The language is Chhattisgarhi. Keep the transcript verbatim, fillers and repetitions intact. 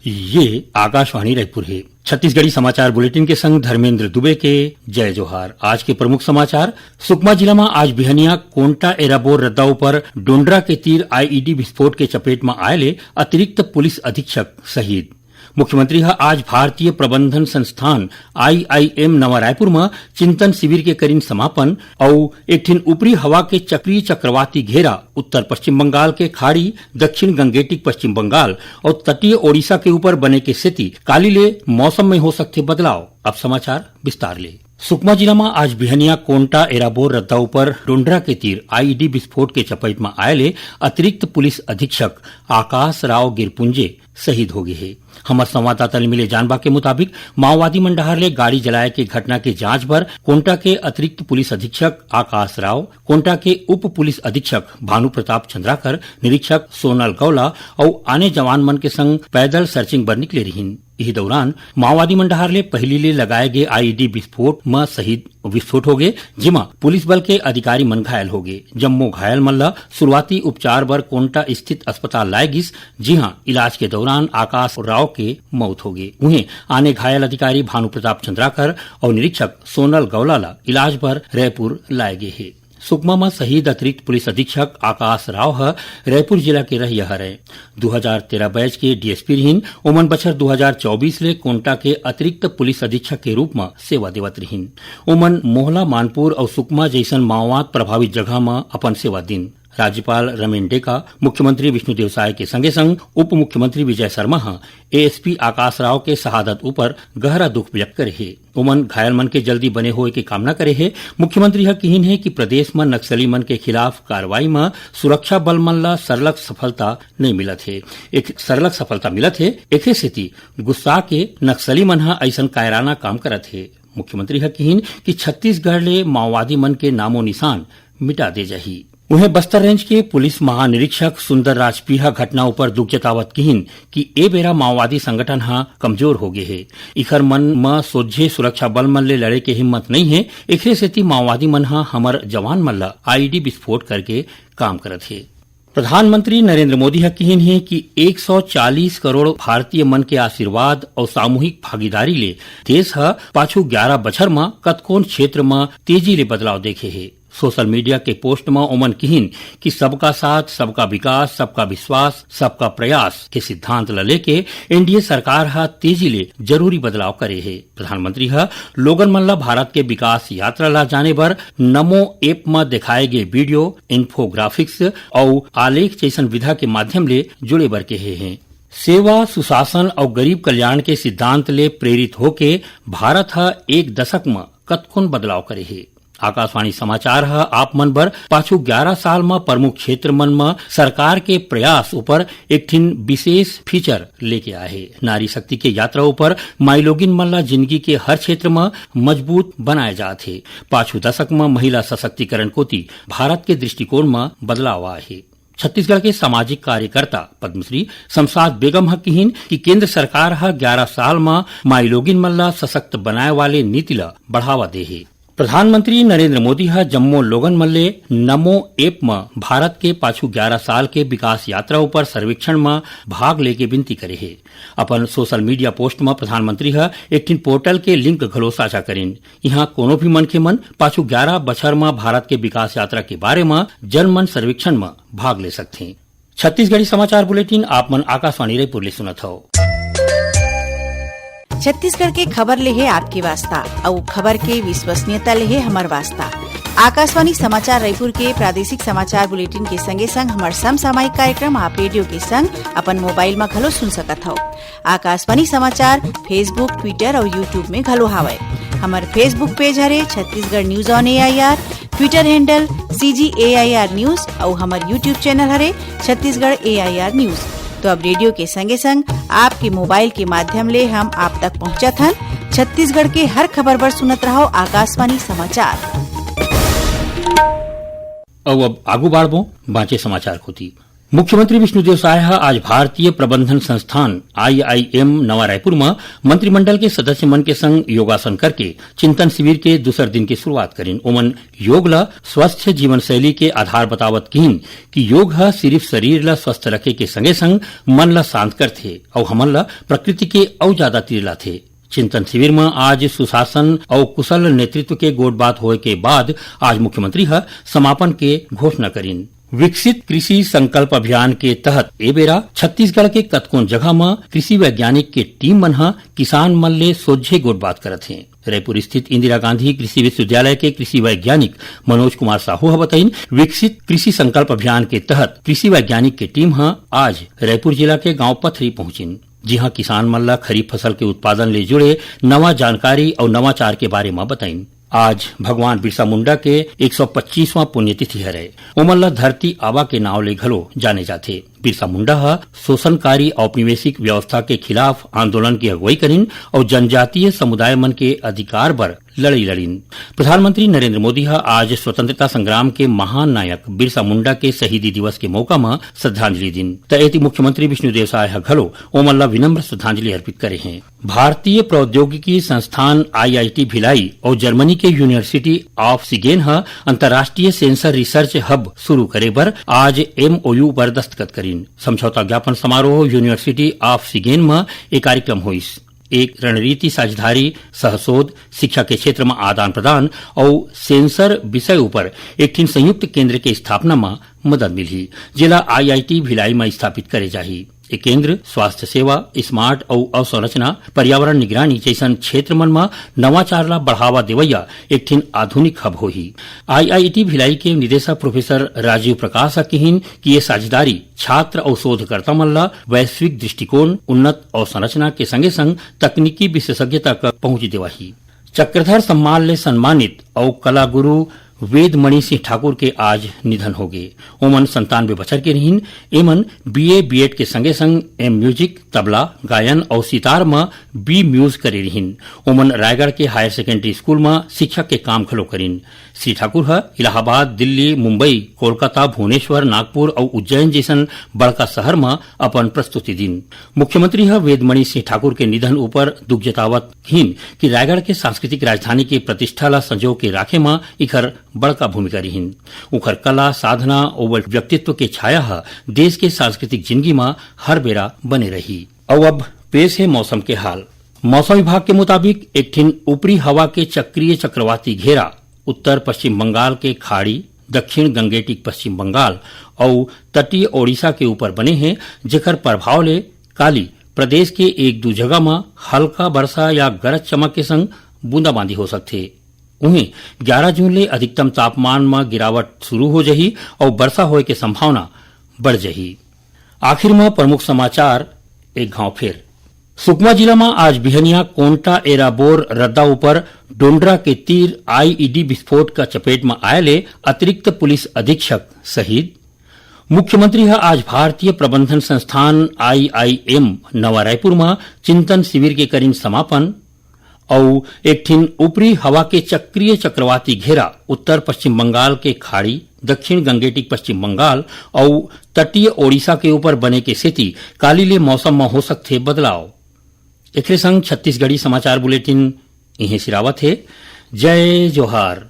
ये आकाशवाणी रायपुर हे। छत्तीसगढ़ी समाचार बुलेटिन के संग धर्मेंद्र दुबे के जय जोहार। आज के प्रमुख समाचार। सुकमा जिला म आज बिहनिया कोंटा एराबोर रद्दा ऊपर डोंडरा के तीर आईईडी विस्फोट के चपेट म आए ले अतिरिक्त पुलिस अधीक्षक शहीद। मुख्यमंत्री ह आज भारतीय प्रबंधन संस्थान, आईआईएम, नवा रायपुर म चिंतन शिविर के करिन समापन अउ एक ठिन ऊपरी हवा के चक्रीय चक्रवाती घेरा उत्तर पश्चिम बंगाल के खाड़ी, दक्षिण गंगेटिक पश्चिम बंगाल अउ तटीय ओडिशा के ऊपर बने के सेती काली ले मौसम में हो सकथे बदलाव। अब समाचार विस्तार ले। सुकमा जिला म आज बिहनिया कोंटा एराबोर रद्दा ऊपर डोंडरा के तीर आईईडी विस्फोट के चपेट म आए ले अतिरिक्त पुलिस अधीक्षक आकाश राव गिरपुंजे शहीद हो गे हे। हमर संवाददाता ले मिले जानबा के मुताबिक, माओवादी मन डहार ले गाड़ी जलाए के घटना के जांच बर कोंटा के अतिरिक्त पुलिस अधीक्षक आकाश राव, कोंटा के उप पुलिस अधीक्षक भानु प्रताप चंद्राकर, निरीक्षक सोनल गौला अउ आने जवान मन के संग पैदल सर्चिंग बर निकले रिहिन। इही दौरान माओवादी मन डहार ले पहिली ले लगाए गे आईईडी विस्फोट म शहीद, विस्फोट हो गे, जेमा पुलिस बल के अधिकारी मन घायल हो गे। जम्मो घायल मन ल शुरुआती उपचार बर कोंटा स्थित अस्पताल लाए गिस, जिहां इलाज के दौरान आकाश राव के मौत हो गे। उहें, आने घायल अधिकारी भानु प्रताप चंद्राकर अउ निरीक्षक सोनल गौला ल इलाज बर रायपुर लाए गे हे। सुकमा म शहीद अतिरिक्त पुलिस अधीक्षक आकाश राव ह रायपुर जिला के रहइया हरय। दू हजार तेरह बैच के डीएसपी रिहिन। ओमन बछर दू हजार चौबीस ले कोंटा के अतिरिक्त पुलिस अधीक्षक के रूप म सेवा देवत रिहिन। ओमन मोहला, मानपुर अउ सुकमा जइसन माओवाद प्रभावित जगह म अपन सेवा दिन। राज्यपाल रमेन डेका, मुख्यमंत्री विष्णुदेव साय के संगे संग उप मुख्यमंत्री विजय शर्मा ह एएसपी आकाश राव के शहादत ऊपर गहरा दुख व्यक्त करे हे। ओमन घायल मन के जल्दी बने होए के कामना करे हे। मुख्यमंत्री ह किहिन हे कि प्रदेश म नक्सली मन के खिलाफ कार्रवाई म सुरक्षा बल मन ल सरलग सफलता नइ मिलत हे। एक सरलग सफलता मिलत हे, एकरे सेती गुस्सा के नक्सली मन ह अइसन कायराना काम करत हे। मुख्यमंत्री ह किहिन कि छत्तीसगढ़ ले माओवादी मन के नामो निशान मिटा दे जाही। उहें, बस्तर रेंज के पुलिस महानिरीक्षक सुंदर राज पी ह घटना ऊपर दुख जतावत किहिन कि ए बेरा माओवादी संगठन ह कमजोर हो गे हे। इखर मन म सोझे सुरक्षा बल मन ले लड़े के हिम्मत नइ हे, एकरे सेती माओवादी मन ह हमर जवान मन ल आईईडी विस्फोट करके काम करत हे। प्रधानमंत्री नरेंद्र मोदी ह किहिन हे कि एक सौ चालीस करोड़ भारतीय मन के आशीर्वाद अउ सामूहिक भागीदारी ले देश ह पाछू ग्यारह बछर म कतकोन क्षेत्र म तेजी ले बदलाव देखे हे। सोशल मीडिया के पोस्ट म ओमन किहिन कि सबका साथ, सबका विकास, सबका विश्वास, सबका प्रयास के सिद्धांत ल लेके एनडीए सरकार ह तेजी ले जरूरी बदलाव करे हे। प्रधानमंत्री ह लोगन मन ल भारत के विकास यात्रा ल जाने बर नमो ऐप म देखाए गे वीडियो, इन्फोग्राफिक्स अउ आलेख जइसन विधा के माध्यम ले जुड़े बर केहे हे। सेवा, सुशासन अउ गरीब कल्याण के सिद्धांत ले प्रेरित होके भारत ह एक दशक म कतकोन बदलाव करे हे। आकाशवाणी समाचार ह आप मन बर पाछू ग्यारह साल म प्रमुख क्षेत्र मन म सरकार के प्रयास ऊपर एक ठिन विशेष फीचर लेके आए हे। नारी शक्ति के यात्रा ऊपर माईलोगिन मन ला जिंदगी के हर क्षेत्र म मजबूत बनाए जात हे। पाछू दशक म महिला सशक्तिकरण कोति भारत के दृष्टिकोण म बदलाव आए हे। छत्तीसगढ़ के सामाजिक कार्यकर्ता पद्मश्री शमशाद बेगम ह किहिन कि केंद्र सरकार ह ग्यारह साल म माईलोगिन मन ला सशक्त बनाए वाले नीति ला बढ़ावा दे हे। प्रधानमंत्री नरेंद्र मोदी ह जम्मो लोगन मन ले नमो ऐप म भारत के पाछू ग्यारह साल के विकास यात्रा ऊपर सर्वेक्षण म भाग लेके विनती करे हे। अपन सोशल मीडिया पोस्ट म प्रधानमंत्री ह एक ठिन पोर्टल के लिंक घलो साझा करिन। इहां कोनो भी मनखे मन पाछू ग्यारह बछर म भारत के विकास यात्रा के बारे म जनमन सर्वेक्षण म भाग ले सकथें। छत्तीसगढ़ी समाचार बुलेटिन आप मन आकाशवाणी रायपुर ले सुनत हव। छत्तीसगढ़ के खबर ले हे आपके वास्ता, अउ खबर के विश्वसनीयता ले हे हमर वास्ता। आकाशवाणी समाचार रायपुर के प्रादेशिक समाचार बुलेटिन के संगे संग हमर समसामयिक कार्यक्रम आप रेडियो के संग अपन मोबाइल म घलो सुन सकत हव। आकाशवाणी समाचार Facebook, Twitter अउ YouTube में घलो हावय। हमर Facebook पेज हरे Chhattisgarh news on AIR, Twitter handle CG AIR news अउ हमर YouTube चैनल हरे छत्तीसगढ़ एआईआर न्यूज। तो अब रेडियो के संगे संग आपके मोबाइल के माध्यम ले हम आप तक पहुंचत हन। छत्तीसगढ़ के हर खबर बर सुनत रहव आकाशवाणी समाचार। अउ अब आगू बाढ़बो बांचे समाचार कोति। मुख्यमंत्री विष्णुदेव साय ह आज भारतीय प्रबंधन संस्थान, आईआईएम, नवा रायपुर म मंत्रिमंडल के सदस्य मन के संग योगासन करके चिंतन शिविर के दूसर दिन के शुरुआत करिन। ओमन योग ल स्वस्थ जीवन शैली के आधार बतावत किहिन कि योग ह सिरिफ शरीर ल स्वस्थ रखे के संगे संग मन ल शांत करथे अउ हमन ल प्रकृति के अउ ज्यादा तीर लाथे। चिंतन शिविर म आज सुशासन अउ कुशल नेतृत्व के गोठ बात होय के बाद आज मुख्यमंत्री ह समापन के घोषणा करिन। विकसित कृषि संकल्प अभियान के तहत ए बेरा छत्तीसगढ़ के कतकोन जगह म कृषि वैज्ञानिक के टीम मन ह किसान मन ले सोझे गोठ बात करत हें। रायपुर स्थित इंदिरा गांधी कृषि विश्वविद्यालय के कृषि वैज्ञानिक मनोज कुमार साहू ह बताइन, विकसित कृषि संकल्प अभियान के तहत कृषि वैज्ञानिक के टीम ह आज रायपुर जिला के गांव पथरी पहुंचिन, जिहां किसान मन ल खरीफ फसल के उत्पादन ले जुड़े नवा जानकारी अउ नवाचार के बारे म बताइन। आज भगवान बिरसा मुंडा के एक सौ पच्चीसवां पुण्यतिथि हरय। ओमन ल धरती आबा के नाव ले घलो जाने जाथे। बिरसा मुंडा ह शोषणकारी औपनिवेशिक व्यवस्था के खिलाफ आंदोलन के अगुवाई करिन अउ जनजातीय समुदाय मन के अधिकार बर लड़ई लड़िन। प्रधानमंत्री नरेंद्र मोदी ह आज स्वतंत्रता संग्राम के महान नायक बिरसा मुंडा के शहीदी दिवस के मौका म श्रद्धांजलि दिन। त एती मुख्यमंत्री विष्णुदेव साय ह घलो ओमन ल विनम्र श्रद्धांजलि अर्पित करे हें। भारतीय प्रौद्योगिकी संस्थान, आईआईटी भिलाई, अउ जर्मनी के यूनिवर्सिटी ऑफ सीगेन ह अंतर्राष्ट्रीय सेंसर रिसर्च हब शुरू करे बर आज एमओयू पर दस्तखत करिन। समझौता ज्ञापन समारोह यूनिवर्सिटी ऑफ सीगेन म ए कार्यक्रम होइस। एक रणनीति साझेदारी, सहशोध, शिक्षा के क्षेत्र म आदान प्रदान अउ सेंसर विषय उपर एक ठिन संयुक्त केंद्र के स्थापना म मदद मिलही, जेला आईआईटी भिलाई म स्थापित करे जाही। ए केंद्र स्वास्थ्य सेवा, स्मार्ट अउ अवसंरचना, पर्यावरण निगरानी जइसन क्षेत्र मन म नवाचार ला बढ़ावा देवइया एक ठिन आधुनिक हब होही। आईआईटी भिलाई के निदेशक प्रोफेसर राजीव प्रकाश ह किहिन कि ये साझेदारी छात्र अउ शोधकर्ता मन ला वैश्विक दृष्टिकोण, उन्नत अवसंरचना के संगे संग तकनीकी विशेषज्ञता तक पहुंच देवाही। चक्रधर सम्मान ले सम्मानित अउ कला गुरु वेदमणि सिंह ठाकुर के आज निधन होगे। ओमन संतानवे बछर के रिहिन। एमन बीए, बीएड के संगे संग एम म्यूजिक, तबला, गायन अउ सितार म बी म्यूज करे रिहिन। ओमन रायगढ़ के हायर सेकेंडरी स्कूल म शिक्षक के काम घलो करिन। श्री ठाकुर ह इलाहाबाद, दिल्ली, मुंबई, कोलकाता, भुवनेश्वर, नागपुर अउ उज्जैन जइसन बड़का शहर म अपन प्रस्तुति दिन। मुख्यमंत्री ह वेदमणि सिंह ठाकुर के निधन उपर दुख जतावत किहिन कि रायगढ़ के सांस्कृतिक राजधानी के प्रतिष्ठा ला संजो के राखे म इखर बड़का भूमिका रिहिन। उखर कला, साधना अउ व्यक्तित्व के छाया ह देश के सांस्कृतिक जिनगी म हर बेरा बने रही। अउ अब पेश हे मौसम के हाल। मौसम विभाग के मुताबिक एक ठिन ऊपरी हवा के चक्रीय चक्रवाती घेरा उत्तर पश्चिम बंगाल के खाड़ी, दक्षिण गंगेटिक पश्चिम बंगाल अउ तटीय ओडिशा के ऊपर बने हे, जेकर प्रभाव ले काली प्रदेश के एक दू जगह म हल्का बरसा या गरज चमक के संग बूंदाबांदी हो सकथे। उहें, ग्यारा जून ले अधिकतम तापमान म गिरावट शुरू हो जही अउ बरसा होए के संभावना बढ़ जही। आखिर म प्रमुख समाचार एक घांव फेर। सुकमा जिला म आज बिहनिया कोंटा एराबोर रद्दा ऊपर डोंडरा के तीर आईईडी विस्फोट का चपेट म आए ले अतिरिक्त पुलिस अधीक्षक शहीद। मुख्यमंत्री ह आज भारतीय प्रबंधन संस्थान, आईआईएम, नवा रायपुर म चिंतन शिविर के करिन समापन। अउ एक ठिन ऊपरी हवा के चक्रीय चक्रवाती घेरा उत्तर पश्चिम बंगाल के खाड़ी, दक्षिण गंगेटिक पश्चिम बंगाल अउ तटीय ओडिशा के ऊपर बने के सेती काली ले मौसम म हो सकथे बदलाव। एखरे संग छत्तीसगढ़ी समाचार बुलेटिन इहें सिरावत हे। जय जोहार।